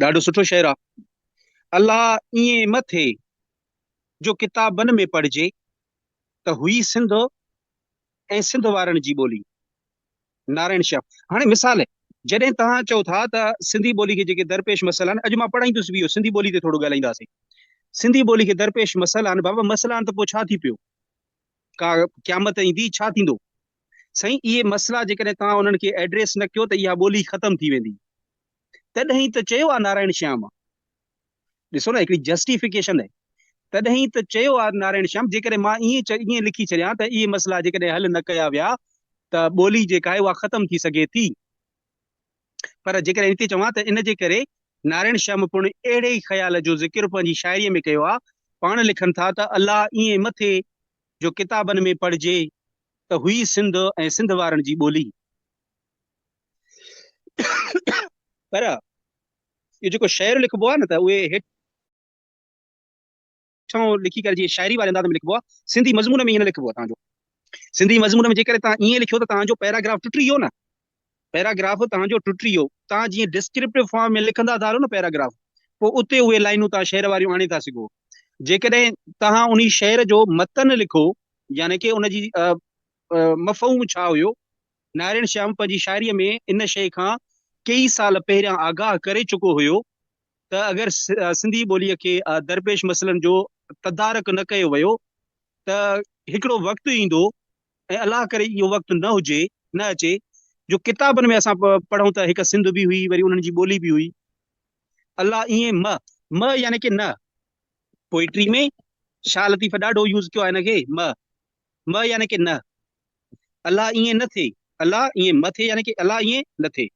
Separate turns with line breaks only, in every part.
ڏاڍو سٺو شعر آ. الله ائين مه ٿئي جو ڪتابن ۾ پڙهجي ته هئي سنڌ ۽ سنڌ وارن جي ٻولي. نارائڻ شيام. هاڻي مثال جڏهن توهان چئو ٿا ته سنڌي ٻولي کي جيڪي درپيش مسئلا آهن اڄ مان پڙهائيندس به اهو سنڌي ٻولي تي ٿورو ڳالهائينداسين. سنڌي ٻولي کي درپيش مسئلا آهن بابا مسئلا آهن ته پوء ڇا ٿي پيو؟ ڪا قيامت ايندي ڇا ٿيندو؟ سائين اهي مسئلا جيڪڏهن توهان انهن کي ايڊريس نه ڪيو ته اها ٻولي ختم ٿي ويندي. تڏهن ئي ته چيو آ نارائڻ شيام. ڏسو نه هڪڙي جسٽيفڪيشن آهي. تڏهن ئي ته چيو آ نارائڻ شيام جيڪڏهن مان ائين ائين لکي ڇڏيان ته اهي مسئلا جيڪڏهن حل نه ڪيا ويا ته ٻولي جيڪا آهي اها ختم ٿي سگهي ٿي. پر جيڪڏهن هتي چوان ته ان جي ڪري نارائڻ شيام پڻ اهڙي ئي خيال جو ذڪر پنهنجي شاعريء ۾ ڪيو آ. پاڻ لکن ٿا ته الله ائين مه ٿئي جو ڪتابن ۾ پڙهجي ته هئي سنڌ ۽ سنڌ وارن جي ٻولي. پر اهو جيڪو شعر لکبو آهي نه ته اهي هيٺان لکي ڪري جيئن شاعري واري انداز ۾ لکبو آهي، سنڌي مضمون ۾ ائين نه لکبو آهي. توهان جو سنڌي مضمون ۾ جيڪڏهن توهان ائين لکيو ته توهان جو پيراگراف ٽٽي ويو نه، پيراگراف توهان جو ٽٽي ويو. توهان جيئن ڊسڪرپٽو فارم ۾ لکندا ٿا هلو نه پيراگراف، پوء اتي اهي لائنون توهان شعر واريون آڻي ٿا سگهو. جيڪڏهن توهان انهي شعر جو متن لکو يعني ڪي ان جي مفهوم ڇا هيو، نارائڻ شيام پنهنجي شاعريء ۾ ان شيء کان ڪيئي سال پهريان آگاهه ڪري چڪو هيو ته اگر سنڌي ٻوليء کي درپيش مسئلن جو تدارڪ نه ڪيو ويو ته هڪڙو وقت ايندو ۽ الله ڪري اهو وقت نه هجي، نه اچي، جو ڪتابن ۾ اسان پڙهون ته هڪ سنڌ به هئي وري انهن جي ٻولي به هئي. الله ائين مه، مه يعني ڪي نه، پوئٽري ۾ شاهه لطيف ڏاڍو يوز ڪيو آهي ان کي، مه، مه يعني ڪي نه. الله ائين نه ٿئي، الله ائين مه ٿئي يعني ڪي الله ائين نه ٿئي.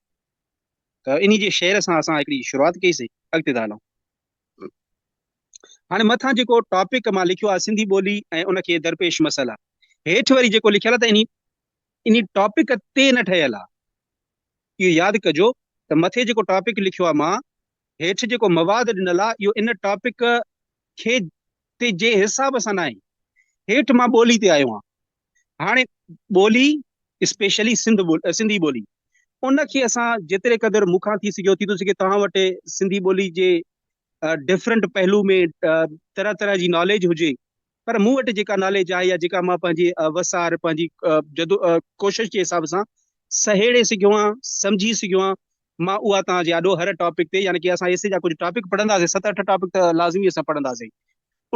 ته انهي جي شعر سان اسان هڪڙي شروعات ڪئي سي، اڳتي ٿا هلون. هاڻي مٿان جيڪو ٽاپڪ مان لکيو آهي سنڌي ٻولي ۽ ان کي درپيش مسئلا، هيٺ وري جيڪو لکيل آهي ته انهي انهي ٽاپڪ تي نه ٺهيل آهي. اهو ياد ڪجو ته مٿي جيڪو ٽاپڪ لکيو آهي مان، هيٺ جيڪو مواد ڏنل آهي اهو ان ٽاپڪ کي تي جي حساب سان ناهي. هيٺ مان ٻولي تي آيو آهيان. هاڻي ٻولي اسپيشلي سنڌ سنڌي ٻولي ان کي اسان جيتري قدر مون کان ٿي سگهيو ٿي ٿو سگهي توهان وٽ سنڌي ٻولي جي ڊفرنٽ پهلو ۾ طرح طرح جي ناليج هجي پر مون وٽ جيڪا ناليج آهي يا جيڪا مان پنهنجي وسار پنهنجي جدو ڪوشش جي حساب سان سهيڙي سگهيو آهيان سمجهي سگهيو آهيان مان اها توهان جي آڏو هر ٽاپڪ تي يعني ڪي اسان ايسي جا ڪجهه ٽاپڪ پڙهنداسين ست اٺ ٽاپڪ ته لازمي اسان پڙهنداسين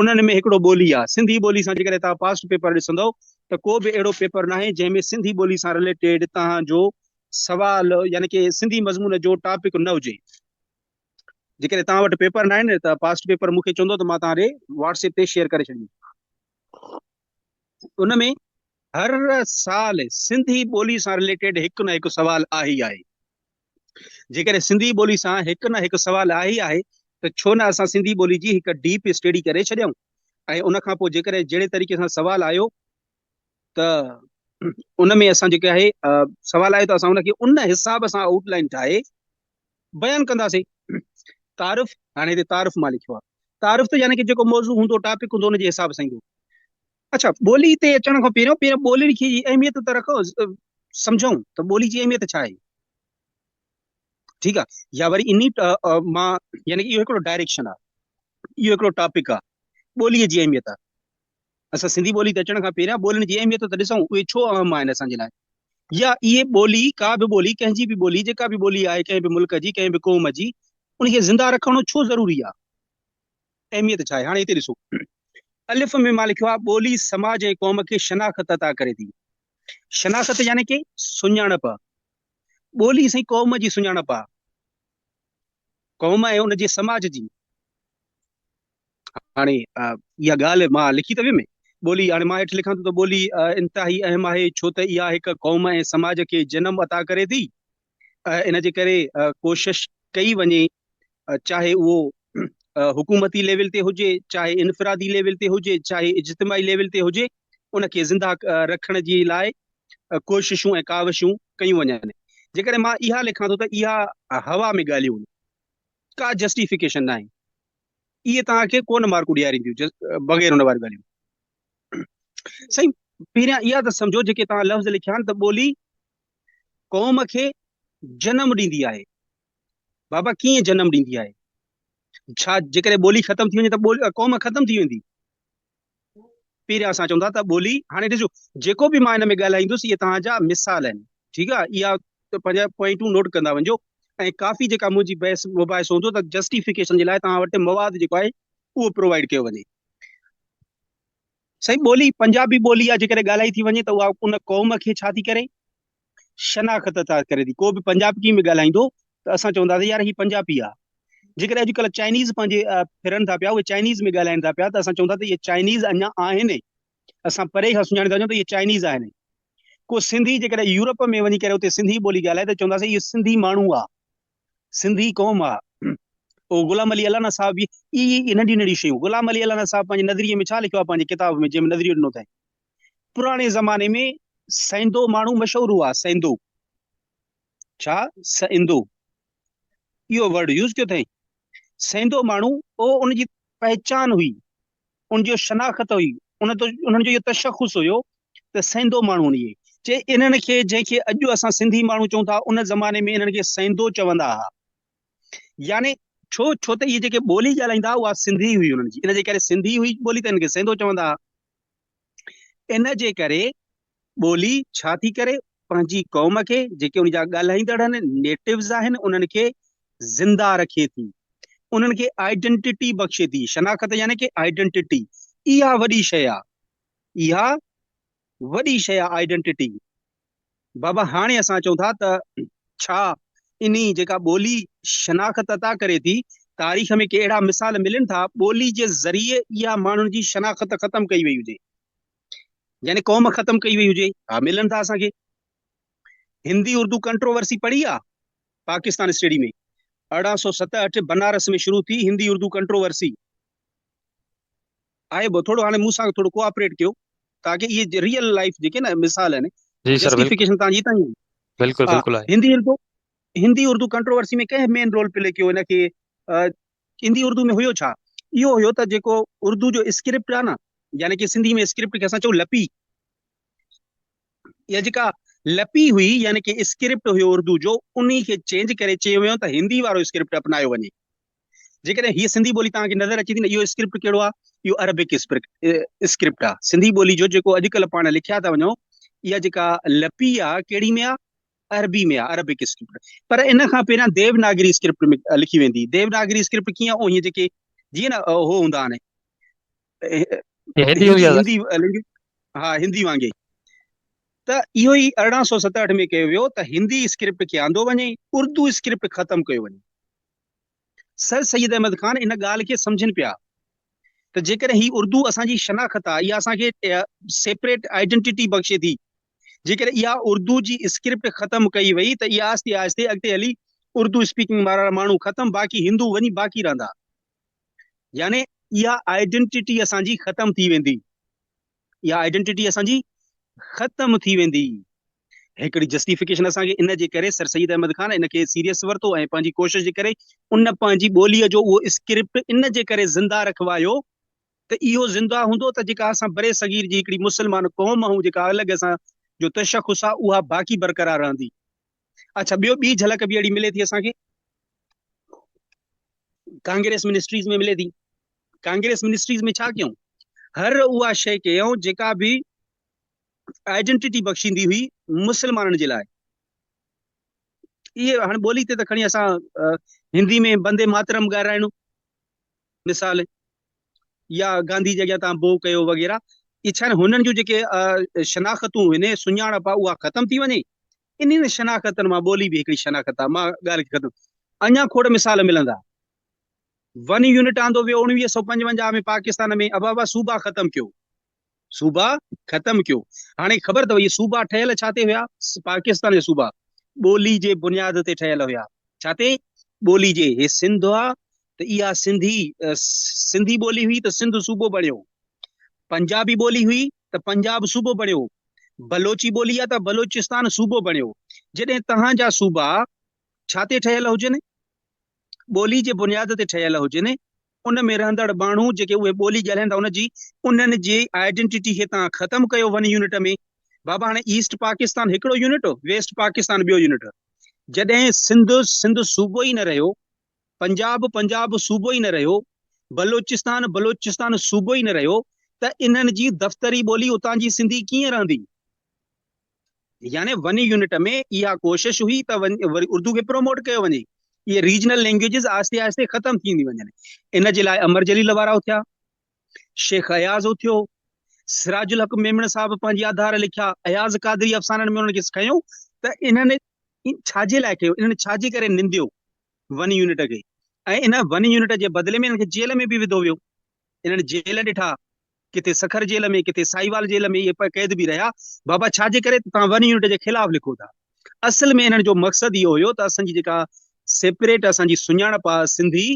انهن ۾ هڪڙو ٻولي آهي سنڌي ٻولي سان جيڪڏهن توهان پاسٽ پيپر ڏسندؤ ته ڪو به اهڙو پيپر ناهي جنهن ۾ سنڌي ٻولي سان رليٽيڊ توهان جو سوال يعني ڪي سنڌي مضمون جو ٽاپڪ نه هجي. جيڪڏهن توهان وٽ پيپر ناهن ته پاسٽ پيپر مون کي چوندو ته مان توهان ڏي واٽس ايپ تي شيئر ڪري ڇڏيندس. ان ۾ هر سال سنڌي ٻولي سان رليٽيڊ هڪ نه هڪ سوال آهي ئي آهي. جيڪڏهن سنڌي ٻولي سان هڪ نه هڪ سوال آهي ئي آهي ته ڇو نه اسان سنڌي ٻولي جي هڪ ڊيپ اسٽڊي ڪري ڇڏيون ۽ ان کان پوء جيڪڏهن جهڙي طريقي سان سوال آيو ته ان ۾ اسان جيڪي آهي سوال آيو ته اسان ان کي ان حساب سان آئوٽ لائن ٺاهي بيان ڪنداسين. تعارف، هاڻي هتي تعارف مان لکيو آهي. تعارف ته يعني ڪي جيڪو موضوع هوندو ٽاپڪ هوندو ان جي حساب سان ايندو. اڇا ٻولي تي اچڻ کان پهريون پهريون ٻولين کي جي اهميت ته رکو سمجهون ته ٻولي جي اهميت ڇا آهي. ٺيڪ آهي يا وري انهي مان يعني اهو هڪڙو ڊائريڪشن آهي اهو هڪڙو ٽاپڪ آهي ٻولي جي اهميت آهي. اسان سنڌي ٻولي تي اچڻ کان پهريان ٻولين جي اهميت ته ڏسون اهي ڇو اهم آهن اسان جي لاء يا اهي ٻولي ڪا به ٻولي ڪنهن جي به ٻولي جيڪا به ٻولي آهي ڪنهن به ملڪ جي ڪنهن به قوم جي ان کي زنده رکڻ ڇو ضروري آهي اهميت ڇا آهي هاڻي هتي ڏسو الف ۾ مان لکيو آهي ٻولي سماج ۽ قوم کي شناخت عطا ڪري ٿي شناخت يعني ڪي سڃاڻپ ٻولي سائين قوم جي سڃاڻپ آهي قوم ۽ ان جي سماج جي هاڻي اها ڳالهه مان لکي ته ويم ٻولي هاڻي مان هيٺ لکان ٿو ته ٻولي انتهائي اهم آهي ڇو ته اها هڪ قوم ۽ سماج کي جنم عطا ڪري ٿي ان جي ڪري ڪوشش ڪئي وڃي چاهي اهو حڪومتي ليول تي هجي چاهي انفرادي ليول تي هجي چاهي اجتماعي ليول تي هجي ان کي زنده رکڻ جي لاء ڪوششون ۽ ڪاوشون ڪيون وڃن جيڪڏهن مان اها لکان ٿو ته اها هوا ۾ ڳالهيون ڪا جسٽيفڪيشن ناهي اهي توهان کي ڪونه مارڪون ڏيارينديون بغير ان واريون ڳالهيون. سائين پهريان اها ته سمجهو جيڪي توهان لفظ لکيا آهن ته ٻولي قوم کي جنم ڏيندي آهي. بابا ڪيئن جنم ڏيندي آهي؟ ڇا جيڪڏهن ٻولي ختم ٿي وڃي ته قوم ختم ٿي ويندي؟ پهريان اسان چون ٿا ته ٻولي هاڻي ڏسو جيڪو به مان هن ۾ ڳالهائيندس اهي توهان جا مثال آهن ٺيڪ آهي اها پنهنجا پوائنٽون نوٽ ڪندا وڃجو ۽ ڪافي جيڪا منهنجي بحث مباحثو هوندو ته جسٽيفڪيشن جي لاء توهان وٽ مواد جيڪو آهي اهو پرووائڊ ڪيو وڃي. سائين ٻولي پنجابي ٻولي آهي جيڪڏهن ڳالهائي ٿي وڃي ته اها ان قوم کي ڇا ٿي ڪري شناخت عطا ڪري ٿي. ڪو به پنجابي ۾ ڳالهائيندو ته اسان چونداسين يار هي پنجابي آ. جيڪڏهن اڄڪلهه چائنيز پنهنجي ڦرن ٿا پيا اهي چائنيز ۾ ڳالهائين ٿا پيا ته اسان چون ٿا ته اهي چائنيز اڃا آهن. اسان پري کان سڃاڻي ٿا وڃون ته اهي چائنيز آهن. ڪو سنڌي جيڪڏهن يورپ ۾ وڃي ڪري اتي سنڌي ٻولي ڳالهائي ته چونداسين اهو سنڌي ماڻهو آ. سنڌي قوم آ. اهو غلام علي الانا صاحب به اهي ئي ننڍيون ننڍيون شيون غلام علي الانا صاحب پنهنجي نظريي ۾ ڇا لکيو آ پنهنجي ڪتاب ۾ جنهن ۾ نظريو ڏنو اٿائين. پراڻي زماني ۾ سئندو ماڻهو مشهور هئا، سئندو. ڇا؟ سئندو. اهو ورڊ يوز ڪيو اٿائين. سئندو ماڻهو، اهو ان جي پهچان هئي، ان جو شناخت هئي، ان تو انهن جو اهو تشخص هيو ته سئندو ماڻهو اهي. چي انهن کي جنهن کي اڄ اسان سنڌي ماڻهو چئون ٿا، ان زماني ۾ انهن کي سئندو چوندا ها. يعني ڇو؟ ڇو ته اهي جيڪي ٻولي ڳالهائيندا هئا، اها سنڌي هئي انهن جي. ان جي ڪري سنڌي هئي ٻولي ته انهن کي سئندو چوندا ها. ان جي ڪري ٻولي ڇا ٿي ڪري پنهنجي قوم کي جيڪي ان جا ڳالهائيندڙ آهن نيٽوز آهن انهن کي زنده رکي ٿي انهن کي آئيڊنٽيٽي بخشي ٿي شناخت يعني ڪي آئيڊنٽيٽي اها وڏي شيء آهي اها وڏي شيء آهي آئيڊنٽيٽي بابا هاڻي اسان چئون ٿا ته ڇا انهي جيڪا ٻولي شناخت عطا ڪري ٿي، تاريخ ۾ ڪي اهڙا مثال ملن ٿا، ٻولي جي ذريعي اها ماڻهن جي شناخت ختم ڪئي وئي هجي، يعني قوم ختم ڪئي وئي هجي، ها ملن ٿا اسان کي. هندي اردو ڪنٽروورسي پڙهي آ پاڪستان اسٽڊي ۾ 1867 بنارس ۾ شروع ٿي هندي اردو ڪنٽروورسي. آهي به ٿورو هاڻي مون سان ٿورو ڪوآپريٽ ڪيو تاڪه اهي ريئل لائف جيڪي نه مثال آهن
جي سر بلڪل
جسٽيفڪيشن تان جي تان
بلڪل بلڪل آهي
هندي اردو هندي اردو ڪنٽروورسي ۾ ڪنهن مين رول پلي ڪيو ان کي هندي اردو ۾ هيو ڇا اهو هيو ته جيڪو اردو جو اسڪرپٽ آهي نه يعني ڪي سنڌي ۾ اسڪرپٽ کي اسان چئون لپي اها جيڪا لپي هئي يعني ڪي اسڪرپٽ هيو اردو جو انهي کي چينج ڪري چيو ويو ته هندي وارو اسڪرپٽ اپنايو وڃي جيڪڏهن هيء سنڌي ٻولي توهان کي نظر اچي ٿي نه اهو اسڪرپٽ ڪهڙو آهي؟ اهو عربڪ اسڪرپٽ آهي. سنڌي ٻولي جو جيڪو اڄڪلهه پاڻ لکيا ٿا وڃون اها جيڪا لپي آهي ڪهڙي ۾ آهي؟ عربي ۾ آهي عربڪ اسڪرپٽ. پر ان کان پهريان ديوناگري اسڪرپٽ ۾ لکي ويندي. ديوناگري اسڪرپٽ ڪيئن اهي جيڪي جيئن نه هو هوندا آهن
هندي
هندي ها هندي وانگي ته اهو ئي 1867 ۾ ڪيو ويو ته هندي اسڪرپٽ کي آندو وڃي اردو اسڪرپٽ ختم ڪيو وڃي. سر سيد احمد خان ان ڳالهه کي سمجهن پيا ته جيڪڏهن هي اردو اسان جي شناخت آهي، اها اسان کي سيپريٽ آئيڊنٽيٽي بخشي ٿي، جيڪڏهن اها اردو جي اسڪرپٽ ختم ڪئي وئي ته اها آهستي آهستي اڳتي هلي اردو اسپيڪنگ وارا ماڻهو ختم باقي هندو وڃي باقي رهندا يعني اها آئيڊنٽيٽي اسان جي ختم ٿي ويندي. اها آئيڊنٽيٽي اسان جي ختم ٿي ويندي. هڪڙي جسٽيفڪيشن اسان کي ان جي ڪري سر سيد احمد خان ان کي سيريس ورتو ۽ پنهنجي ڪوشش جي ڪري ان پنهنجي ٻوليء جو اهو اسڪرپٽ ان جي ڪري زنده رکوايو ته اهو زنده هوندو ته جيڪا اسان برصغير جي هڪڙي مسلمان قوم آهيون جيڪا الڳ اسان جو تشخص آهي اها باقي برقرار رهندي. اڇا ٻيو ٻي جهلڪ به اهڙي ملي ٿي اسان کي ڪانگريس منسٽريز ۾ ملي ٿي. ڪانگريس منسٽريز ۾ ڇا ڪيائون هر اها شيء ڪيائون جيڪا به آئيڊنٽيٽي بخشيندي هئي مسلمانن جي لاء. اهي هاڻي ٻولي تي ته کڻي اسان هندي ۾ بندي ماترم ڳالهائڻ مثال يا گانڌي جي اڳيان تان بو ڪيو وغيره اهي ڇا آهن هنن جون جيڪي شناختون هن سڃاڻپ آهي اها ختم ٿي وڃي انهن شناختن مان ٻولي به هڪڙي شناخت آهي مان ڳالهه کي ختم اڃا کوڙ مثال ملندا ون يونٽ آندو ويو 1955 ۾ پاڪستان ۾ ابابا صوبا ختم ڪيو صوبا ختم ڪيو. هاڻي خبر اٿو اهي صوبا ٺهيل ڇا تي هيا؟ پاڪستان جا صوبا ٻولي جي بنياد تي ٺهيل هيا. ڇا تي؟ ٻولي جي. هي سنڌ آ ته اها سنڌي سنڌي ٻولي هئي ته سنڌ صوبو بڻيو. پنجابي ٻولي هئي ته پنجاب صوبو بڻيو. بلوچي ٻولي آ ته بلوچستان صوبو بڻيو. جڏهن توهان جا صوبا ڇا تي ٺهيل هجن؟ ٻولي جي بنياد تي ٺهيل هجن، ان ۾ رهندڙ ماڻهو جيڪي اهي ٻولي ڳالهائين ٿا ان جي انهن جي آئيڊنٽيٽي کي توهان ختم ڪيو ون يونٽ ۾ بابا هاڻي ايسٽ پاڪستان هڪڙو يونٽ ويسٽ پاڪستان ٻيو يونٽ جڏهن سنڌ سنڌ صوبو ئي نه رهيو پنجاب پنجاب صوبو ئي نه رهيو، بلوچستان بلوچستان صوبو ئي نه رهيو ته انهن جي دفتري ٻولي اتان جي سنڌي ڪيئن رهندي؟ يعني ون يونٽ ۾ اها ڪوشش هئي ته وري اردو کي پروموٽ ڪيو وڃي، اهي ريجنل لينگويجز آهستي آهستي ختم ٿيندي وڃن. ان جي لاء امر جليل وارا اٿيا، شيخ اياز اٿيو، سراج الحق ميمڻ صاحب پنهنجي آڌار لکيا، اياز قادري افسانن ۾ انهن کي کنيو ته انهن ڇا جي لاء ڪيو، انهن ڇا جي ڪري ننديو ون يونٽ کي ۽ ان ون يونٽ جي بدلي ۾ انهن کي جيل ۾ به وڌو ويو. انهن جيل ڏٺا، ڪٿي سکر جيل ۾ ڪٿي ساهيوال جيل ۾ اهي قيد به رهيا. بابا ڇا جي ڪري ته توهان ون يونٽ جي خلاف لکو ٿا. اصل ۾ انهن جو مقصد اهو هيو ته اسان جي جيڪا سيپريٽ اسان جي سڃاڻپ آهي سنڌي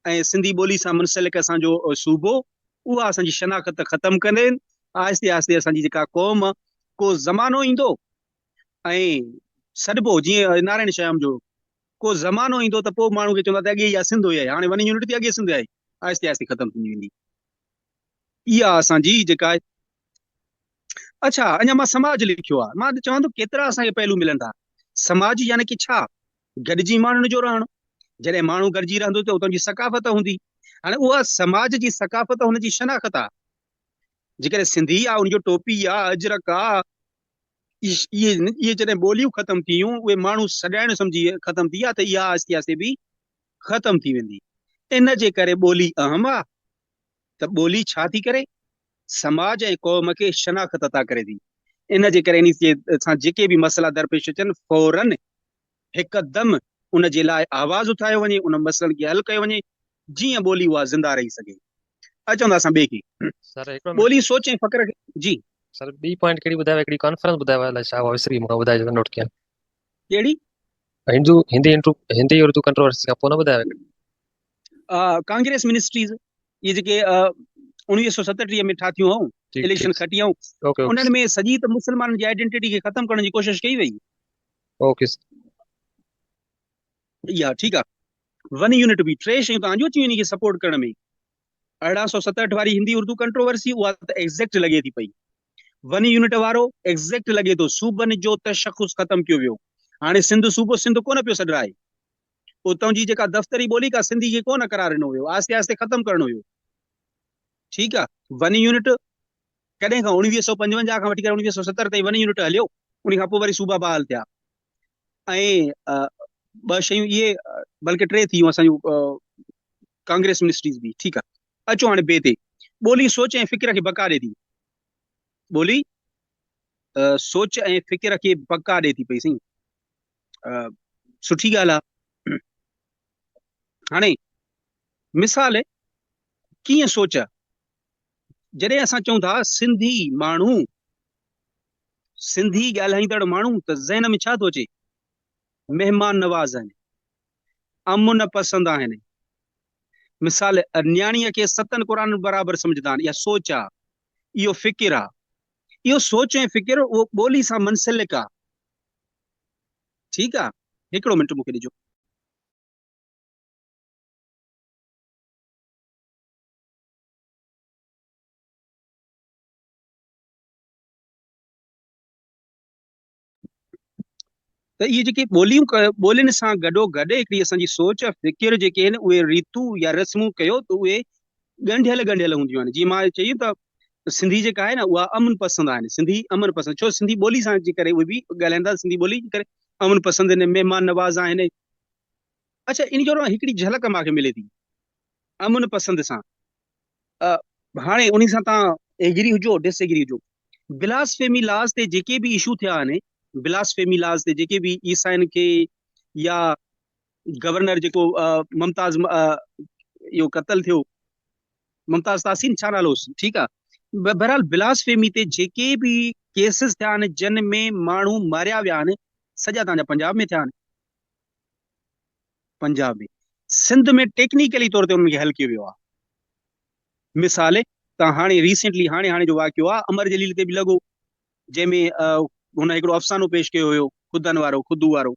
۽ سنڌي ٻولي سان منسلڪ اسان جو صوبو اها اسان جي شناخت ختم ڪندين آهستي آهستي اسان جي جيڪا قوم ڪو زمانو ايندو ۽ سڏبو جيئن نارائڻ شيام جو ڪو زمانو ايندو ته پوء ماڻهو کي چوندا ته اڳي اها سنڌ هئي هاڻي ون يونٽ ٿي اڳي سنڌ آهي آهستي آهستي ختم ٿيندي ويندي اها اسان جي جيڪا اڇا اڃا مان سماج لکيو آهي مان چوان ٿو ڪيترا اسان کي پهلو ملن ٿا سماج يعني ڪي ڇا گڏجي ماڻهن جو رهڻ، جڏهن ماڻهو گڏجي رهندو ته اتان جي ثقافت هوندي. هاڻي اها سماج جي ثقافت هن جي شناخت آ. جيڪڏهن سنڌي آ، ان جو ٽوپي آ، اجرڪ آ، اهي اهي جڏهن ٻوليون ختم ٿي ويون، اهي ماڻهو سڏائڻ سمجهي ختم ٿي ويا ته اها آهستي آهستي به ختم ٿي ويندي. ان جي ڪري ٻولي اهم آ ته ٻولي ڇا ٿي ڪري؟ سماج ۽ قوم کي شناخت عطا ڪري ٿي. ان جي ڪري انهي سان جيڪي به مسئلا درپيش اچن فورن هڪدم ان جي لاء آواز اٿايو وڃي، ان مسئلن کي حل ڪيو وڃي، جيئن ٻولي اها زنده رهي سگهي. اچون ٿا اسان ٻئي کي.
سر هڪڙو منٽ.
ٻولي سوچ ۽ فڪر کي جي.
سر ٻي پوائنٽ ڪهڙي ٻڌايو هڪڙي ڪانفرنس ٻڌايو الائي ڇا اها وسري وئي مون کان ٻڌائجو نوٽ ڪيان.
ڪهڙي؟
هندو هندي انٽرو هندي اردو ڪنٽروورسي کان پوء نه ٻڌايو هڪڙي.
ڪانگريس منسٽريز اهي جيڪي 1937 ۾ ٺاهيون هئون اليڪشن کٽي هئون انهن ۾ سڄي ته مسلمانن جي آئيڊينٽيٽي کي ختم ڪرڻ جي ڪوشش ڪئي وئي.
اوڪي
يا ٺيڪ آ ون يونٽ به ٽي شيون توهان جو اچي ويون ان کي سپورٽ ڪرڻ ۾ 1867 واري هندي اردو ڪنٽروورسي اها ته ايگزيڪٽ لڳي ٿي پئي ون يونٽ وارو ايگزيڪٽ لڳي ٿو صوبن جو تشخص ختم ڪيو ويو هاڻي سنڌ صوبو سنڌ ڪونه پيو سڏرائي اتان جي جيڪا دفتري ٻولي ڪا سنڌي کي ڪونه قرار ڏنو ويو آهستي آهستي ختم ڪرڻو هيو ٺيڪ آ ون يونٽ ڪڏهن کان 1955 کان وٺي ڪري 1970 تائين ون يونٽ هليو ان کان پوء وري صوبا بحال ٿيا ۽ ٻه شيون اهي بلڪه ٽي ٿي ويون اسان جون ڪانگريس منسٽريز به ٺيڪ آ اچو هاڻي ٻئي تي ٻولي سوچ ۽ فڪر کي بقا ڏي ٿي ٻولي سوچ ۽ فڪر کي بقا ڏي ٿي پئي سائين سٺي ڳالهه آ هاڻي مثال ڪيئن سوچ جڏهن اسان چئون ٿا سنڌي ماڻهو، سنڌي ڳالهائيندڙ ماڻهو ته ذهن ۾ ڇا ٿو اچي؟ مهمان نواز آهن، امن پسند آهن. مثال نياڻيء کي ستن قرآنن برابر سمجهندا آهن. اها سوچ آ، اهو فڪر آ. اهو سوچ ۽ فڪر اهو ٻولي سان منسلڪ آ. ٺيڪ آ، هڪڙو منٽ مون کي ڏجو. ته اهي جيڪي ٻوليون ٻولين سان گڏو گڏ هڪڙي اسان جي سوچ فڪر جيڪي آهن اهي ريتون يا رسمون ڪيو ته اهي ڳنڍيل ڳنڍيل هونديون آهن جيئن مان چئي ته سنڌي جيڪا آهي نه اها امن پسند آهن سنڌي امن پسند ڇو سنڌي ٻولي سان جي ڪري اهي به ڳالهائين ٿا سنڌي ٻولي جي ڪري امن پسند آهن مهمان نواز آهن اڇا ان جو هڪڙي جهلڪ ماکي ملي ٿي امن پسند سان هاڻي انهي سان توهان ايگري هجو ڊس ايگري هجو بلاسفيمي لاز تي جيڪي به اشو ٿيا آهن بلاسفيمي لاز تي جيڪي به عيسائين کي يا گورنر جيڪو ممتاز اهو قتل ٿيو ممتاز تاسين ڇا نالو هوس ٺيڪ آ بهرحال بلاسفيمي تي جيڪي به ڪيسز ٿيا آهن جن ۾ ماڻهو ماريا ويا آهن سڄا تان جا پنجاب ۾ ٿيا آهن پنجاب ۾ سنڌ ۾ ٽيڪنيڪلي طور تي انهن کي حل ڪيو ويو آهي. مثال ته هاڻي ريسينٽلي هاڻي هاڻي جو واقعو آهي امر جليل تي به لڳو جنهن ۾ هن هڪڙو افسانو پيش ڪيو هيو خدن وارو خدو وارو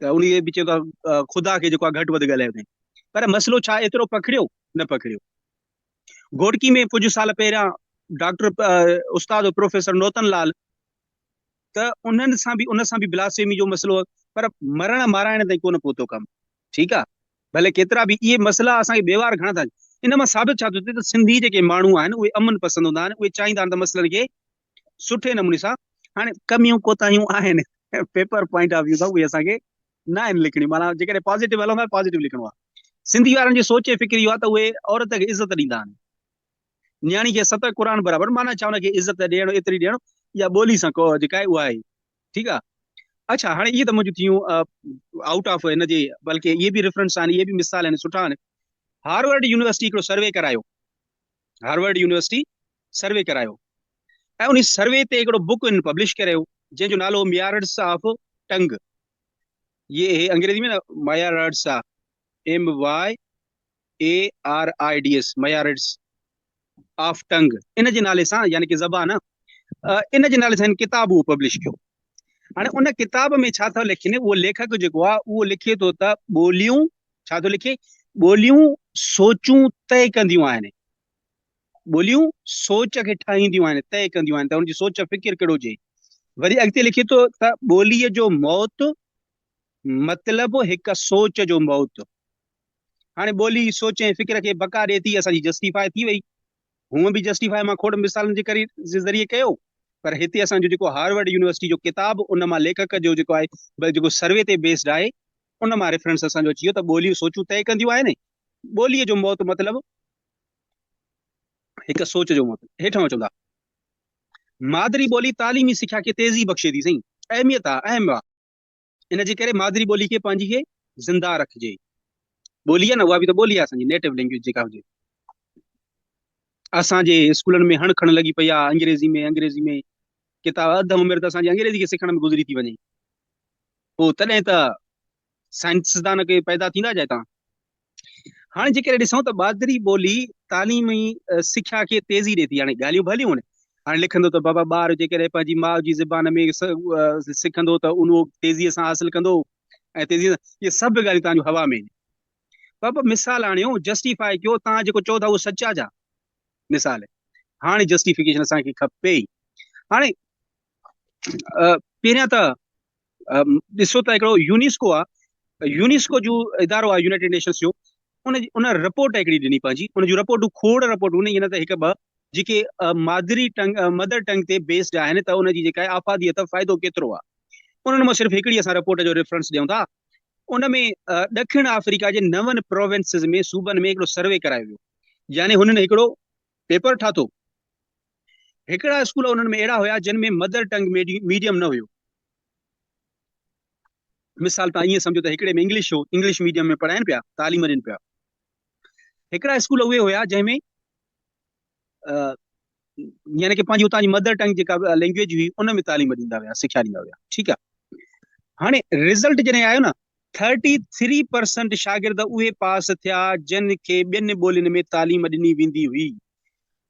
ته ان کي به چيو ته خدا کي جيڪو آهي گهٽ وڌ ڳالهايو اٿئي پر مسئلو ڇا ايترو پکڙيو نه پکڙيو گهوٽڪي ۾ ڪجهه سال پهريان ڊاڪٽر استاد پروفيسر نوتن لال ته انهن سان به ان سان به بلاسفيمي جو مسئلو هو پر مرڻ مارائڻ تائين ڪونه پهتو ڪم ٺيڪ آ. ڀلي ڪيترا به اهي مسئلا اسان کي بيوار گهڻا ٿا ان مان ثابت ڇا ٿو ٿئي ته سنڌي جيڪي ماڻهو آهن اهي امن پسند هوندا آهن، اهي چاهيندا آهن ته مسئلن کي سٺي نموني سان هاڻي ڪميون ڪوتاهيون آهن پيپر پوائنٽ آف ويو سان اهي اسان کي نه آهن لکڻيون معنيٰ جيڪڏهن پازيٽو هلندا پازيٽو لکڻو آهي. سنڌي وارن جي سوچ ۽ فڪر اهو آهي ته اهي عورت کي عزت ڏيندا آهن، نياڻي کي ست قرآن برابر معنيٰ ڇا ان کي عزت ڏيڻ ايتري ڏيڻ اها ٻولي سان ڪو جيڪا آهي اها آهي ٺيڪ آهي. اڇا هاڻي اهي ته منهنجون ٿيون آئوٽ آف هن جي بلڪه اهي به ريفرنس آهن اهي به مثال آهن سٺا آهن. هارورڊ يونيورسٽي هڪڙو سروي ڪرايو، هارورڊ يونيورسٽي سروي ڪرايو ۽ ان سروي تي هڪڙو بڪ هن پبلش ڪرايو جنهن جو نالو هو ميارڊس آف ٽنگ. هي هي انگريزي ۾ نه ميارڊس آ M Y A R I D S ميارڊس of ٽنگ ان جي نالي سان يعني ڪي زبان ان جي نالي سان هن ڪتاب اهو پبلش ڪيو. هاڻي ان ڪتاب ۾ ڇا ٿو لکين اهو ليکڪ جيڪو آ اهو لکي ٿو ته ٻوليون ڇا ٿو لکي ٻوليون سوچون طئي ڪنديون آهن، ٻوليون سوچ کي ٺاهينديون آهن، طئي ڪنديون آهن ته ان جي سوچ فڪر ڪهڙو هجي. وري اڳتي لکي ٿو ته ٻوليء جو موت مطلب هڪ سوچ جو موت. هاڻي ٻولي سوچ ۽ فڪر کي بقا ڏئي ٿي، اسان جي جسٽيفاء ٿي وئي. هونء به جسٽيفاء مان کوڙ مثالن جي ڪري جي ذريعي ڪيو، پر هتي اسان جو جيڪو هارورڊ يونيورسٽي جو ڪتاب ان مان ليکڪ جو جيڪو آهي بلڪ جيڪو سروي تي بيسڊ آهي ان مان ريفرنس اسان جو اچي ويو ته ٻوليون سوچون طئي ڪنديون آهن. ٻوليء جو موت مطلب هڪ سوچ جو موت. هيٺان اچون ٿا. مادري ٻولي تعليمي سکيا کي تيزي بخشي ٿي. سائين اهميت آ، اهم آ. ان جي ڪري مادري ٻولي کي پنهنجي کي زنده رکجي. ٻولي آ نه اها به ته ٻولي آ اسان جي نيٽو لينگويج جيڪا هجي. اسان جي اسڪولن ۾ هڻ کڻ لڳي پئي آ انگريزي ۾ انگريزي ۾ ڪتاب اڌ عمر ته اسان جي انگريزي کي سکڻ ۾ گذري ٿي وڃي. پوء تڏهن ته سائنسدان ڪي پيدا ٿيندا جا هتان. هاڻي جيڪڏهن ڏسون ته مادري ٻولي تعليمي سکيا کي تيزي ڏئي ٿي. هاڻي ڳالهيون ڀليون آهن. هاڻي لکندو ته بابا ٻار جيڪڏهن پنهنجي ماء جي زبان ۾ سکندو ته اهو تيزيء سان حاصل ڪندو ۽ تيزيء سان اهي سڀ ڳالهيون توهان جون هوا ۾ آهن. بابا مثال آڻيو، جسٽيفائي ڪيو، توهان جيڪو چئو ٿا اهو سچ آهي ڇا؟ مثال هاڻي جسٽيفڪيشن اسان کي کپي. هاڻي پهريان ته ڏسو ته هڪڙو يونيسڪو آ، يونيسڪو جو ادارو آ يونائيٽيڊ نيشنس جو، ان جي ان رپورٽ هڪڙي ڏني پنهنجي، ان جون رپورٽون کوڙ رپورٽون آهن، ائين نه ته هڪ ٻه جيڪي مادري ٽنگ مدر ٽنگ تي بيسڊ آهن ته ان جي جيڪا آهي آفاديت فائدو ڪيترو آ، انهن مان صرف هڪڙي اسان رپورٽ جو ريفرنس ڏيون ٿا. ان ۾ ڏکڻ آفريڪا جي نون پروونسز ۾ صوبن ۾ هڪڙو سروي ڪرايو ويو، يعني هنن هڪڙو پيپر ٺاهتو، هڪڙا اسڪول انهن ۾ اهڙا هيا جن ۾ مدر ٽنگ ميڊيم نه هيو. مثال تان ائين سمجهو ته هڪڙي ۾ انگلش هو، انگلش ميڊيم ۾ پڙهائين پيا، تعليم ڏين پيا. هڪڙا اسڪول اهي هيا جنهن ۾ يعني ڪي پنهنجي اتان جي مدر ٽنگ جيڪا لينگويج هئي ان ۾ تعليم ڏيندا هيا، سکيا ڏيندا هيا. ٺيڪ آ. هاڻي رزلٽ جڏهن آيو نه 33% شاگرد اهي پاس ٿيا جن کي ٻين ٻولين ۾ تعليم ڏني ويندي هئي.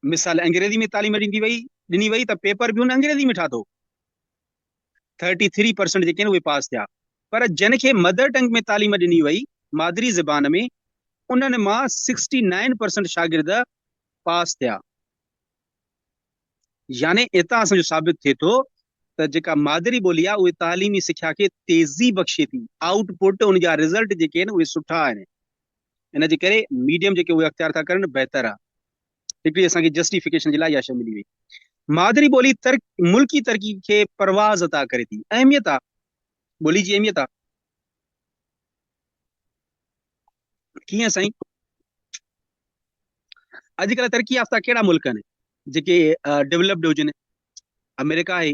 مثال انگريزي ۾ تعليم ڏيندي وئي ڏني وئي ته پيپر به هن انگريزي ۾ ٺاهتو. 33% جيڪي آهن اهي پاس ٿيا پر جن کي مدر ٽنگ ۾ تعليم ڏني وئي مادري زبان ۾ انهن مان 69% شاگرد پاس ٿيا. يعني اتان اسان جو ثابت ٿئي ٿو ته جيڪا مادري ٻولي آهي اهي تعليمي سکيا کي تيزي بخشي ٿي، آئوٽ پٽ ان جا رزلٽ جيڪي آهن اهي سٺا آهن. ان جي ڪري ميڊيم جيڪي اهي اختيار ٿا ڪرن بهتر آهي. هڪڙي اسان کي جسٽيفڪيشن جي لاء اها شيء ملي وئي. مادري ٻولي ترڪ ملڪي ترقي کي پرواز عطا ڪري ٿي. اهميت آهي ٻولي جي اهميت آهي. ڪيئن سائين؟ اڄڪلهه ترقي يافته ڪهڙا ملڪ آهن جيڪي ڊولپڊ هجن؟ آمريڪا آهي،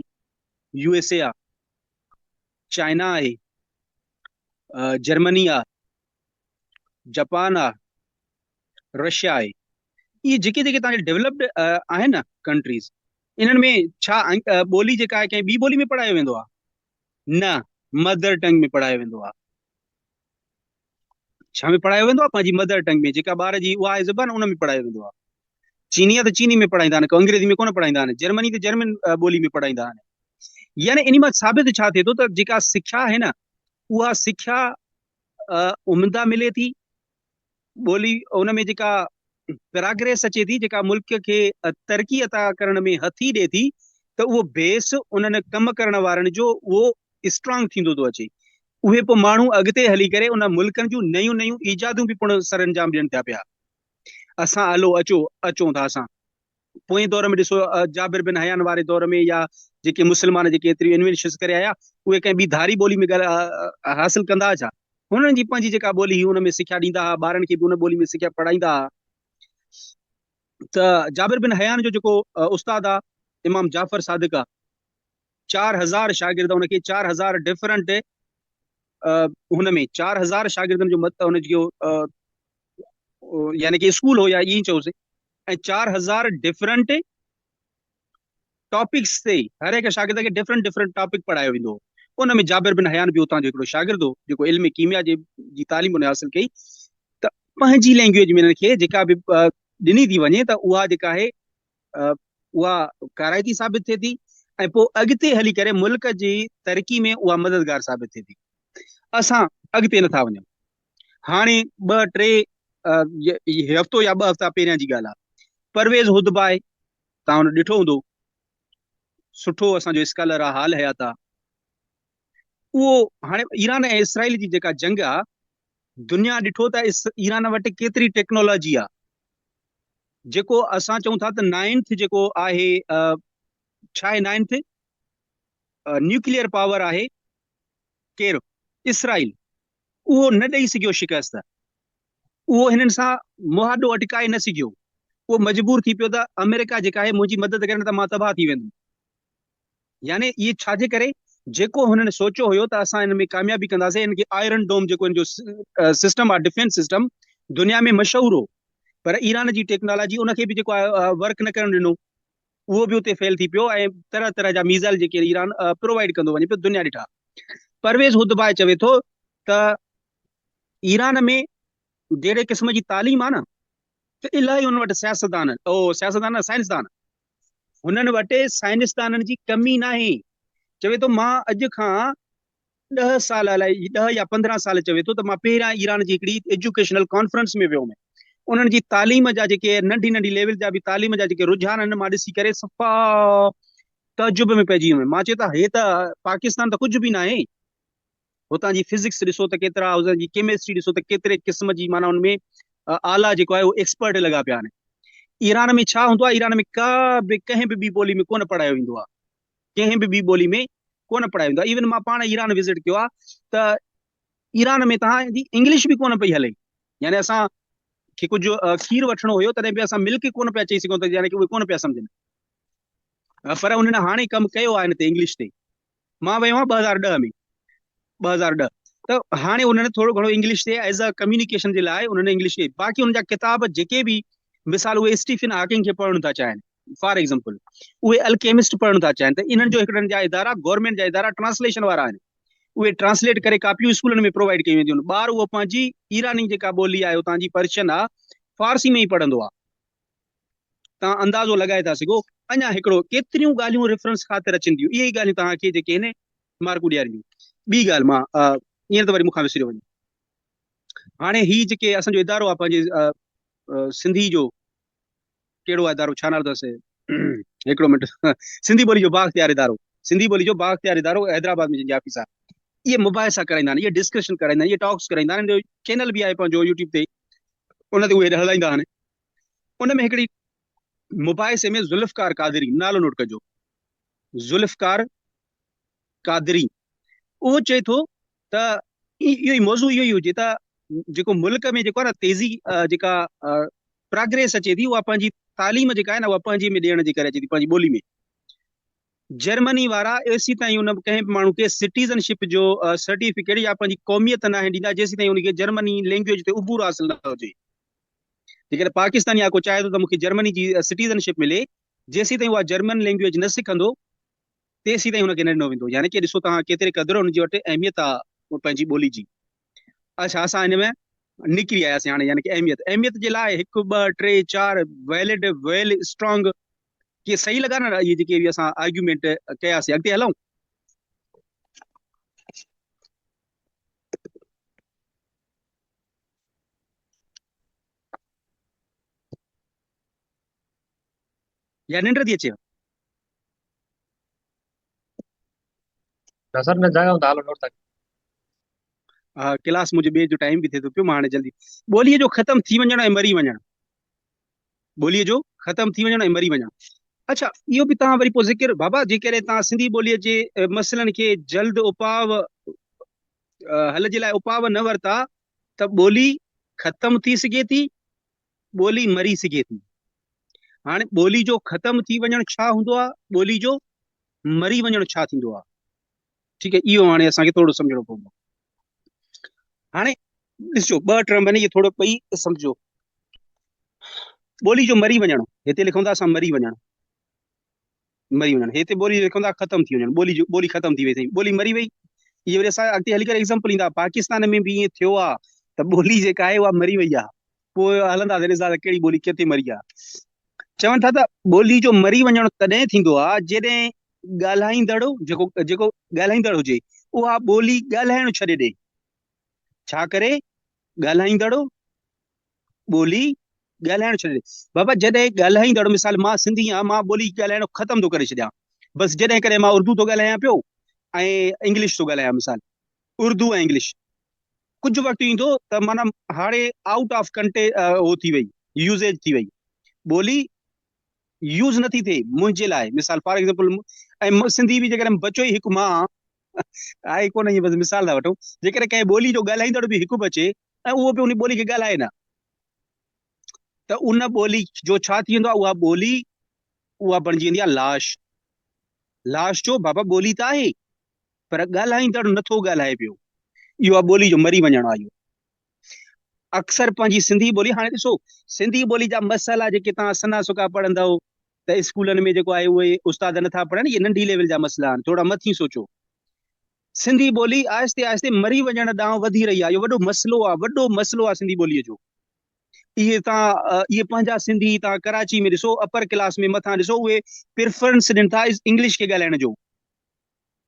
يو ايس اي آهي، چائنا آهي، جرمني آهي، جاپان آهي، رشيا آهي. اهي جيڪي جيڪي تهان جي ڊولپڊ آهن نه ڪنٽريز، انهن ۾ ڇا ٻولي جيڪا آهي ڪنهن ٻي ٻولي ۾ پڙهايو ويندو آهي؟ نه، مدر ٽنگ ۾ پڙهايو ويندو آهي. ڇا ۾ پڙهايو ويندو آهي؟ پنهنجي مدر ٽنگ ۾ جيڪا ٻار جي اها آهي زبان ان ۾ پڙهايو ويندو آهي. چيني آهي ته چيني ۾ پڙهائيندا آهن، انگريزي ۾ ڪونه پڙهائيندا آهن، جرمني ته جرمن ٻولي ۾ پڙهائيندا آهن. يعني انهي مان ثابت ڇا ٿئي ٿو ته جيڪا سکيا آهي نه اها سکيا عمده ملي ٿي، ٻولي ان ۾ جيڪا پراگريس اچي ٿي، جيڪا ملڪ کي ترقي عطا ڪرڻ ۾ هٿي ڏئي ٿي ته اهو بيس انهن ڪم ڪرڻ وارن جو اهو اسٽرانگ ٿيندو ٿو اچي. اهي پوء ماڻهو اڳتي هلي ڪري ان ملڪن جون نيون نيون ايجادون به پڻ سرانجام ڏين ٿا پيا. اسان هلو اچو اچون ٿا اسان پوئين دور ۾ ڏسو جابر بن حيان واري دور ۾ يا جيڪي مسلمان جيڪي ايتريون انوينشنس ڪري آيا اهي ڪنهن ٻي ڌاري ٻولي ۾ ڳالهه حاصل ڪندا ها ڇا؟ هنن جي پنهنجي جيڪا ٻولي هئي ان ۾ سکيا ڏيندا هئا، ٻارن کي به ان ٻولي ۾ سکيا پڙهائيندا هئا. ته جابر بن حيان جو جيڪو استاد آ امام جعفر صادق آ، 4000 شاگرد ان کي 4000 ڊفرنٽ هن ۾ 4000 شاگردن جو مت ان جو يعني ڪي اسڪول هو يا ائين چئوسي ۽ 4000 ڊفرنٽ ٽاپڪس تي هر هڪ شاگرد کي ڊفرنٽ ڊفرنٽ ٽاپڪ پڙهايو ويندو هو. ان ۾ جابر بن حيان به اتان جو هڪڙو شاگرد هو جيڪو علم ڪيميا جي تعليم ان حاصل ڪئي ته پنهنجي لينگويج ۾ انهن کي جيڪا به ڏني ٿي وڃي ته اها جيڪا آهي اها ڪارائتي ثابت ٿئي ٿي ۽ پوء اڳتي هلي ڪري ملڪ جي ترقي ۾ اها مددگار ثابت ٿئي ٿي. اسان اڳتي نٿا وڃون. هاڻي ٻه ٽي هفتو يا ٻه هفتا پهريان جي ڳالهه آهي، پرويز هدبائي توهان ان ڏٺو هوندو، سٺو اسان جو اسڪالر آ، حال حيات آ. اهو هاڻي ايران ۽ اسرائيل جي جيڪا جنگ آ، دنيا ڏٺو ته ايران وٽ ڪيتري ٽيڪنالاجي آ. جيڪو اسان چئون ٿا ته نائنٿ جيڪو آهي، ڇا آهي نائنٿ؟ نيوڪليئر پاور آهي ڪير؟ اسرائيل. اهو نه ڏئي سگهيو شڪست. اهو هنن سان مهاڏو اٽڪائي نه سگهيو. اهو مجبور ٿي پيو ته آمريڪا جيڪا آهي منهنجي مدد ڪري نه ته مان تباهه ٿي ويندم. يعني اهي ڇا جي ڪري جيڪو هنن سوچيو هيو ته اسان ان ۾ ڪاميابي ڪنداسين، ان کي آئرن ڊوم جيڪو ان جو سسٽم آهي ڊفينس سسٽم دنيا ۾ مشهور هو پر ايران جي ٽيڪنالاجي ان کي به جيڪو آهي ورڪ نه ڪرڻ ڏنو. اهو به اتي فيل ٿي پيو ۽ طرح طرح جا ميزائل جيڪي ايران پرووائيڊ ڪندو وڃي پيو دنيا ڏٺا. پرويز هدبائي چوي ٿو ته ايران ۾ جهڙي قسم جي تعليم آ نه ته الاهي انهن وٽ سياستدان او سياستدان نه سائنسدان هنن وٽ سائنسدانن جي ڪمي ناهي. چوي ٿو مان اڄ کان 10 سال الائي 10 يا 15 سال چوي ٿو ته مان پهريان ايران جي هڪڙي ايجوڪيشنل ڪانفرنس ۾ ويو هوم انهن جي تعليم جا جيڪي ننڍي ننڍي ليول جا به تعليم جا جيڪي رجحان آهن مان ڏسي ڪري صفا تعجب ۾ پئجي ويم. مان چيو ته هي ته پاڪستان ته ڪجهه به ناهي. هتان جي فزڪس ڏسو ته ڪيترا، هتان جي ڪيمسٽري ڏسو ته ڪيتري قسم جي معنيٰ ان ۾ اعليٰ جيڪو آهي اهو ايڪسپرٽ لڳا پيا آهن. ايران ۾ ڇا هوندو آهي؟ ايران ۾ ڪا به ڪنهن به ٻي ٻولي ۾ ڪونه پڙهايو ويندو آهي. ڪنهن به ٻي ٻولي ۾ ڪونه پڙهايو ويندو آهي. ايون مان پاڻ ايران وزٽ ڪيو آهي ته ايران ۾ توهان جي انگلش به ڪونه پئي هلي. يعني اسان کي ڪجهه کير وٺڻو هيو تڏهن به اسان ملڪ ڪونه پيا چئي سگهون ته يعني ڪي اهي ڪونه پيا سمجهن. پر انهن هاڻي ڪم ڪيو آهي ان تي انگلش تي. مان ويو آهيان 2010 ۾، 2010 ته هاڻي انهن ٿورو گهڻو انگلش تي ايز ا ڪميونيڪيشن جي لاء انهن انگلش ڪئي. باقي انهن جا ڪتاب جيڪي به مثال اهي اسٽيفن هاڪنگ کي پڙهڻ ٿا چاهين فار ايگزامپل اهي الڪيمسٽ پڙهڻ ٿا چاهين ته انهن جو هڪڙن جا ادارا گورنمينٽ جا ادارا ٽرانسليشن وارا آهن اهي ٽرانسليٽ ڪري ڪاپيون اسڪولن ۾ پرووائيڊ ڪيون وينديون آهن. ٻار اهو پنهنجي ايراني جيڪا ٻولي آهي اتان جي پرشن آهي فارسي ۾ ئي پڙهندو آهي. توهان اندازو لڳائي ٿا سگهو. اڃا هڪڙو ڪيتريون ڳالهيون ريفرنس خاطر اچن ٿيون اهي ئي ڳالهيون توهان کي جيڪي آهن مارڪون ڏيارينديون. ٻي ڳالهه مان ائين ته وري مون کان وسريو وڃي. هاڻي هي جيڪي اسان جو ادارو آهي پنهنجي سنڌي جو ڪهڙو آهي ادارو ڇا نالو اٿس هڪڙو منٽ سنڌي ٻولي جو بااختيار ادارو، سنڌي ٻولي جو بااختيار ادارو حيدرآباد ۾ جنهن جي آفيس آهي اهي مباحثا ڪرائيندا آهن، اهي ڊسڪشن ڪرائيندا آهن، اهي ٽاڪس ڪرائيندا آهن، جو چينل به آهي پنهنجو يوٽيوب تي ان تي اهي هلائيندا آهن. ان ۾ هڪڙي مباحثي ۾ ذوالفقار قادري نالو نوٽ ڪجو، ذوالفقار قادري اهو چئي ٿو ته اهو ئي موضوع اهو ئي هجي ته جيڪو ملڪ ۾ جيڪو آهي نه تيزي جيڪا پراگريس اچي ٿي اها پنهنجي تعليم جيڪا آهي نه اها پنهنجي ۾ ڏيڻ جي ڪري اچي ٿي پنهنجي ٻولي ۾. جرمني وارا ايسي تائين ان ڪنهن به ماڻهو کي سٽيزن شپ جو سرٽيفڪيٽ يا پنهنجي قوميت ناهي ڏيندا جيسي تائين ان کي جرمني لينگويج تي عبور حاصل نه هجي. جيڪڏهن پاڪستاني يا ڪو چاهي ٿو ته مون کي جرمني جي سٽيزن شپ ملي جيسي تائين اها جرمن لينگويج نه سکندو تيسين تائين هن کي نه ڏنو ويندو. يعني ڪي ڏسو توهان ڪيتري قدر هن جي وٽ اهميت آ پنهنجي ٻولي جي. اڇا اسان هن ۾ نڪري آياسين هاڻي يعني ڪي اهميت اهميت جي لاء هڪ ٻه ٽي چار ويلڊ ويل اسٽرانگ ڪي صحيح لڳا نه اهي جيڪي به اسان آرگيومينٽ ڪياسين. اڳتي هلون. يا ننڊ ٿي اچيو؟
نه سر، نه جاڳا هوندا، هلو نوٽ ٿا.
ها ڪلاس منهنجي ٻئي جو ٽائيم به ٿئي ٿو پيو، مان هاڻي جلدي. ٻوليء جو ختم ٿي وڃڻ ۽ مري وڃڻ. ٻوليء جو ختم ٿي وڃڻ ۽ مري وڃڻ. اڇا اهو به توهان وري پوء ذڪر بابا جيڪڏهن توهان سنڌي ٻوليء جي مسئلن کي جلد اپاء حل جي لاء اپاء نه ورتا ته ٻولي ختم ٿي سگهي ٿي، ٻولي مري سگهي ٿي. هاڻي ٻولي جو ختم ٿي وڃڻ ڇا هوندو آهي، ٻولي جو مري وڃڻ ڇا ٿيندو آهي؟ ٺيڪ آهي، اهو هاڻي اسان کي ٿورو سمجهڻو پوندو. هاڻي ڏسجو ٻه ٽرم آهن، اهي ٿورو ٻئي سمجهو. ٻولي جو مري وڃڻ، هتي لکون ٿا اسان مري وڃڻ، مري وڃڻ، هتي ٻولي لکون ٿا ختم ٿي وڃڻ، ٻولي جو ٻولي ختم ٿي وئي سائين، ٻولي مري وئي. اهي وري اسان اڳتي هلي ڪري ايگزامپل ايندا، پاڪستان ۾ به ائين ٿيو آهي ته ٻولي جيڪا آهي اها مري وئي آهي، پوء هلنداسين ڏسندا ته ڪهڙي ٻولي ڪٿي مري آهي. چون ٿا ته ٻولي جو مري وڃڻ تڏهن ٿيندو آهي جڏهن ڳالهائيندڙ جيڪو جيڪو ڳالهائيندڙ هجي اها ٻولي ڳالهائڻ ڇڏي ڏي. ڇا ڪري؟ ڳالهائيندڙ ٻولي ڳالهائڻ ڇڏي ڏي. بابا جڏهن ڳالهائيندڙ مثال مان سنڌي آهيان، مان ٻولي ڳالهائڻ ختم ٿو ڪري ڇڏيان، بس جڏهن ڪڏهن مان اردو ٿو ڳالهايان پيو ۽ انگلش ٿو ڳالهايان، مثال اردو ۽ انگلش، ڪجهه وقت ايندو ته معنيٰ هاڻي آئوٽ آف ڪنٽي هو ٿي وئي، يوزيج ٿي وئي، ٻولي يوز نٿي ٿئي منهنجي لاء. مثال فار ايگزامپل ۽ سنڌي به جيڪڏهن بچو ئي هڪ مان آهي ڪونه، ائين بس مثال ٿا وٺون، جيڪڏهن ڪنهن ٻولي جو ڳالهائيندڙ به هڪ بچي ۽ اهو به ان ٻولي کي ڳالهائي نه ته ان ٻولي جو ڇا ٿي ويندو آهي؟ اها ٻولي اها بڻجي ويندي آهي لاش. لاش ڇو؟ بابا ٻولي ته آهي پر ڳالهائيندڙ نٿو ڳالهائي پيو. اهو آهي ٻولي جو مري وڃڻ آهي. اهو اڪثر پنهنجي سنڌي ٻولي، هاڻي ڏسو سنڌي ٻولي جا مسئلا جيڪي توهان سنا سڪا پڙهندؤ ته اسڪولن ۾ جيڪو آهي اهي استاد نٿا پڙهن، اهي ننڍي ليول جا مسئلا آهن، ٿورا مٿي سوچو. سنڌي ٻولي آهستي آهستي مري وڃڻ ڏانهن وڌي رهي آهي، اهو وڏو مسئلو آهي، وڏو مسئلو آهي سنڌي ٻوليء جو. اهي توهان اهي پنهنجا سنڌي توهان ڪراچي ۾ ڏسو، اپر ڪلاس ۾ مٿان ڏسو، اهي پريفرنس ڏين ٿا انگلش کي ڳالهائڻ جو.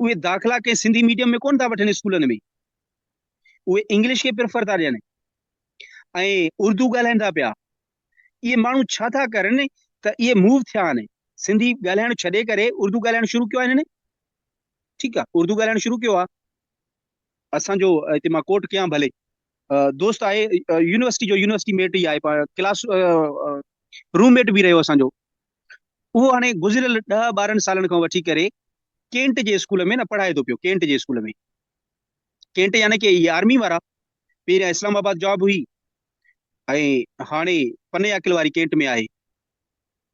اهي داخلا ڪنهن سنڌي ميڊيم ۾ ڪونه ٿا وٺن اسڪولن ۾، اهي انگلش کي پريفر ٿا ڏين ۽ اردو ڳالهائين ٿا پيا. اهي ماڻهو ڇا ٿا ڪرن ته اهي موو ٿيا آهن، سنڌي ڳالهائڻ ڇڏي ڪري اردو ڳالهائڻ شروع ڪيو آهي هنن. ٺيڪ آهي، اردو ڳالهائڻ شروع ڪيو آهي. اسان جو هتي مان ڪوٽ ڪيان ڀلي دوست آهي، يونيورسٽي جو يونيورسٽي ميٽ ئي آهي، ڪلاس روم ميٽ به رهيو اسان جو. اهو هاڻي گذريل 10 12 سالن کان وٺي ڪري ڪينٽ جي اسڪول ۾ نه پڙهائي ٿو پيو، ڪينٽ جي اسڪول ۾. ڪينٽ يعني ڪي اهي آرمي وارا، پهريان اسلام آباد جاب هئي ۽ هاڻي پني عاقل واري ڪينٽ ۾ آهي.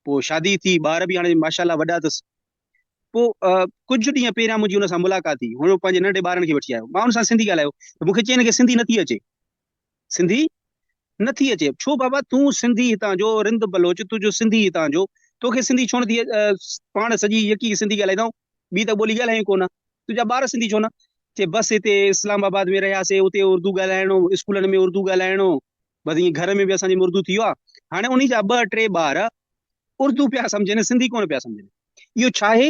پوء شادي ٿي، ٻار به هاڻي ماشاء الله وڏا اٿس. پوء ڪجهه ڏينهن پهريان منهنجي ان سان ملاقات ٿي، هن پنهنجي ننڍي ٻارن کي وٺي آيو. مان ان سان سنڌي ڳالهايو ته مون کي چيائين هن کي سنڌي نٿي اچي، سنڌي نٿي اچي. ڇو بابا تون سنڌي هتان جو، رند بلوچ تنهنجو سنڌي هتان جو، توکي سنڌي ڇو نٿي؟ پاڻ سڄي يڪي سنڌي ڳالهائيندا آهيون، ٻي ته ٻولي ڳالهايون ڪونه، تنهنجا ٻار سنڌي ڇو نه؟ چي بس هتي اسلام آباد ۾ رهياسي اتي اردو ڳالهائڻو، اسڪولن ۾ اردو ڳالهائڻو، بس ائين گهر ۾ به اسان جي اردو ٿي ويو آهي. هاڻي انهي جا ٻه ٽي ٻار اردو پيا سمجهن، سنڌي ڪونه پيا سمجهن. اهو ڇا آهي؟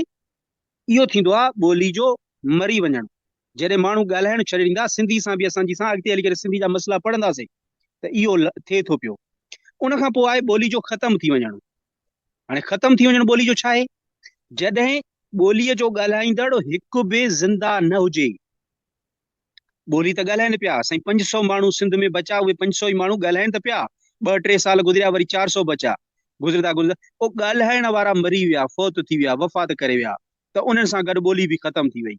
اهو ٿيندو آهي ٻولي جو مري وڃڻ. جڏهن ماڻهو ڳالهائڻ ڇڏي ڏيندا، سنڌي سان به اسان جي سان اڳتي هلي ڪري سنڌي جا مسئلا پڙهنداسين ته اهو ٿئي ٿو پيو. ان کان پوء آهي ٻولي جو ختم ٿي وڃڻ. هاڻي ختم ٿي وڃڻ ٻولي جو ڇا آهي؟ جڏهن ٻوليء جو ڳالهائيندڙ هڪ به زنده نه هجي. ٻولي ته ڳالهائين پيا، سائين 500 ماڻهو سنڌ ۾ بچا، اهي 500 ئي ماڻهو ڳالهائين ته پيا، ٻه ٽي سال گذريا وري 400 بچا، گذرندا گذرندا اهو ڳالهائڻ وارا مري ويا، فوت ٿي ويا، وفات ڪري ويا ته انهن سان گڏ ٻولي به ختم ٿي وئي.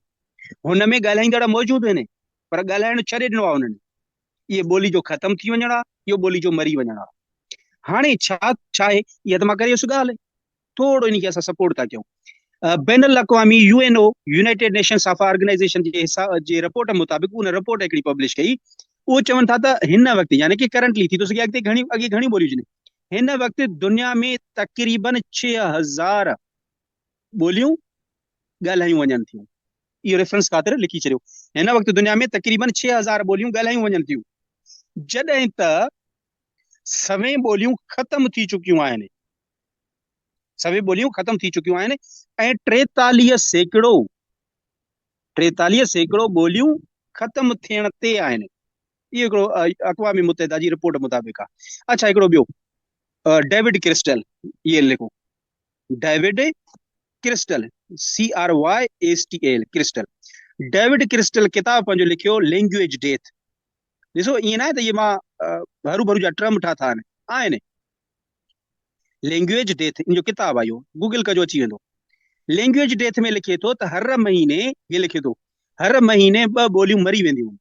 هن ۾ ڳالهائيندڙ موجود آهن پر ڳالهائڻ ڇڏي ڏنو آهي انهن. اهي ٻولي جو ختم ٿي وڃڻ آهي، اهو ٻولي جو مري وڃڻ آهي. هاڻي ڇا ڇا آهي؟ اها ته مان ڪري ويس ڳالهه. ٿورو ان کي اسان سپورٽ ٿا ڪيون. بين الاقوامي U N O, United Nations of Organization, جي حساب جي رپورٽ مطابق ان رپورٽ هڪڙي پبلش ڪئي، اهو چون ٿا ته هن وقت يعني ڪي ڪرنٽلي ٿي ٿو سگهي اڳتي گهڻيون اڳي گهڻيون ٻوليون هجن، هن وقت دنيا ۾ تقريبن 6000 ٻوليون ڳالهايون وڃن ٿيون. اهو ريفرنس خاطر لکي ڇڏيو. هن وقت دنيا ۾ تقريبن 6000 ٻوليون ڳالهايون وڃن ٿيون، جڏهن ته سوين ٻوليون ختم ٿي چڪيون آهن. سوين ٻوليون ختم ٿي چڪيون آهن ۽ 43% ٻوليون ختم ٿيڻ تي آهن. اهو هڪڙو اقوام متحده جي رپورٽ مطابق آهي. اڇا هڪڙو ٻيو ڊيوڊ ڪرسٽل، اهي لکو David Crystal, C R Y S T L, Crystal. David Crystal ڪتاب پنهنجو لکيو لينگويج ڊيٿ. ڏسو ائين ناهي ته اهي مان هروڀرو جا ٽرم ٺاتا آهن، آهن. لينگويج ڊيٿ ان جو ڪتاب آهي اهو گوگل ڪجو اچي ويندو. لينگويج ڊيٿ ۾ لکي ٿو ته هر مهيني هي لکي ٿو هر مهيني ٻه ٻوليون مري وينديون.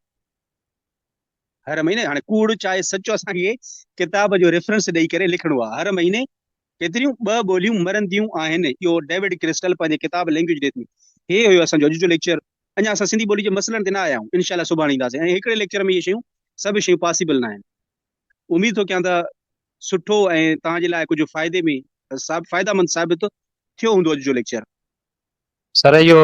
هر مهيني هاڻي ڪوڙ چاهي سچ اسان کي ڪتاب جو ريفرنس ڏئي ڪري لکڻو آهي. هر مهيني ڪيتريون ٻه ٻوليون مرنديون آهن اهو ڊيوڊ ڪرسٽل پنهنجي ڪتاب لينگويج ڊيٿ ۾. هي هيو اسان جو اڄ جو ليڪچر. اڃا اسان سنڌي ٻولي جي مسئلن تي نه آيا آهيون انشاء الله سڀاڻي اينداسين ۽ هڪڙي ليڪچر ۾ اهي شيون سڀ شيون پاسيبل نه آهن. اميد ٿو ڪيان ته سٺو ۽ توهان جي لاء ڪجهه فائدي ۾ فائده مند ثابت ٿيو هوندو اڄ جو ليڪچر.
سر اهو.